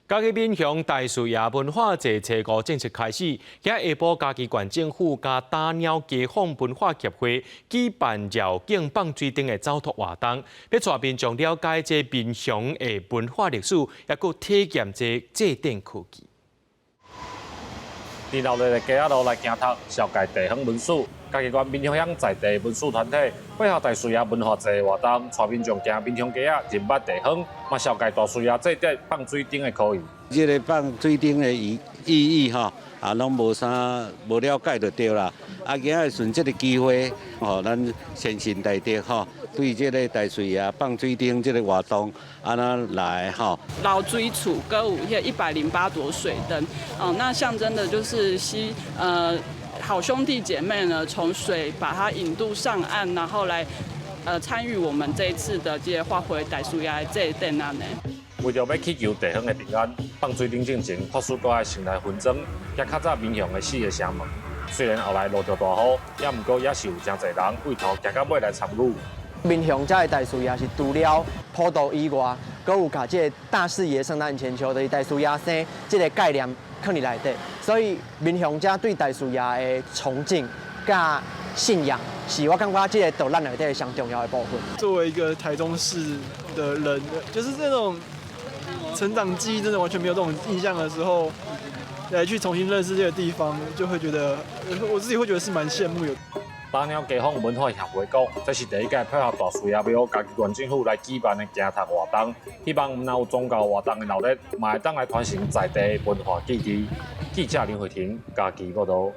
嘉義民雄大樹爺文化節初五正式開始，今下晡嘉義縣政府佮打鳥街坊文化協會舉辦繞境放水燈的走讀活動，欲帶民眾了解這民雄的文化歷史，抑閣體驗這祭典科技。佇鬧熱的街仔路來行讀，紹介地方文史。嘉義縣民雄鄉在地文史團體配合大樹爺文化節活動，帶民眾行民雄街仔，認捌地方，嘛紹介大樹爺祭典放水燈的科技。這个放水燈的意義吼，啊，攏無啥無了解就對啦。啊，今仔日順這个機會，吼，咱先神大德吼，對這个大樹爺放水燈這个活動，按呢來吼。流水厝閣有彼108朵水燈，哦，那象徵的就是好兄弟姐妹呢，從水把它引渡上岸，然後來參與我們這一次的這個發揮大樹爺的祭典按呢。為著欲祈求地方的平安，放水燈進前，法師閣愛先來分裝，行較早民雄的四个城門。雖然後來落著大雨，也毋過也是有誠濟人對頭行到尾來參與。民雄遮的大樹爺是除了普渡以外，閣有共這个大士爺聖誕千秋，就是大樹爺生這个概念囥佇內底，所以民雄遮對大樹爺的崇敬佮信仰，是我感覺這个導覽內底上重要的部分。作為一個台中市的人，就是這種成長記憶真的完全沒有這種印象的時候，來去重新認識這個地方，就會覺得我自己會覺得是蠻羨慕有。打鳥街坊文化協會講，這是第一屆配合大樹爺廟、嘉義縣政府來舉辦的行讀活動，希望毋但有宗教活動的鬧熱，嘛會當來傳承在地文化記憶。記者林慧婷嘉義報導。